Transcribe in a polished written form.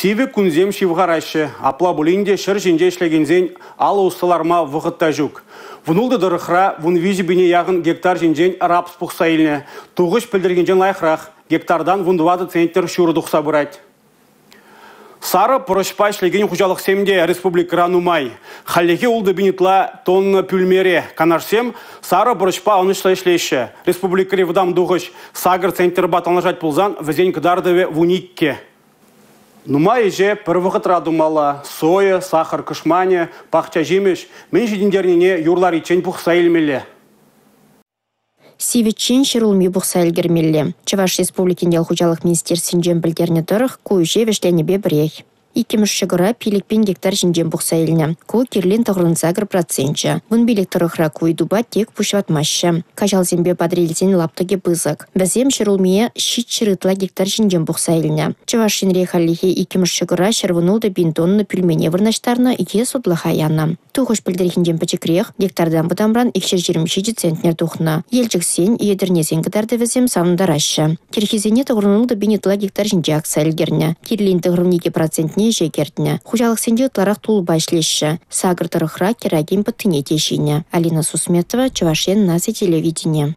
Сивӗ кунсем ҫывхараҫҫӗ. Апла пулин те ҫӗр ҫинче ӗҫлекенсен алӑ усса ларма вӑхӑт та ҫук. 16 тӑрӑхра 13 пине яхӑн гектар ҫинчен рапс пухса илнӗ. Тухӑҫ пӗлтӗрхинчен лайӑхрах. Гектартан 14 центнер ҫурӑ тухса пырать. Сарӑ пӑрӑҫпа ӗҫлекен хуҫалӑхсем те республикӑра нумай. Хальлӗхе 6 пин ытла тонна пӳлмере. Канашсем сарӑ пӑрӑҫпа ӑнӑҫлӑ ӗҫлеҫҫӗ. Республикӑри вӑтам тухӑҫ 8 центнерпа танлашать пулсан, вӗсен кӑтартӑвӗ 12. Нумай ӗҫе пӗр вӑхӑтра тумалла. Соя, сахӑр кӑшманӗ, пахча ҫимӗҫ мӗн ҫитӗнтернине юр лариччен пухса илмелле. Сивӗччен ҫӗрулми пухса ӗлкӗрмелле. Чӑваш Республикин ял хуҫалӑх министерствинчен пӗлтернӗ тӑрӑх, ку ӗҫе вӗҫленӗпе пӗрех. Иккӗмӗш ҫӑкӑра 5 пин гектар ҫинчен пухса илнӗ. Ку кирлин 98 проценчӗ. 15 тӑрӑхра ку ыйтупа тек пуҫ ватмаҫҫӗ. Каҫалсемпе Патӑрьелсен лаптӑкӗ пысӑк. Вӗсем ҫӗрулмие 700 ытла гектар ҫинчен пухса илнӗ. Чӑваш Енре хальлӗхе иккӗмӗш ҫӑкӑра 116 пин тонна пӳлмене вырнаҫтарнӑ е сутлӑха янӑ. Тухӑҫ пӗлтӗрхинчен пӗчӗкрех, гектартан вӑтамран 227 центнер тухнӑ. Елчӗксен, Етӗрнесен кӑтартӑвӗсем савӑнтараҫҫӗ. Кӗрхисене 96 пин ытла гектар ҫинче акса ӗлкӗрнӗ. Кирлин 92 процентне ӗҫе кӗртнӗ. Хуҫалӑхсенче ытларах тулӑпа ӗҫлеҫҫӗ. Сакӑр тӑрӑхра кӗракин пӑттине те ҫинӗ. Алина Сусметова, Чӑваш Ен наци телевидени.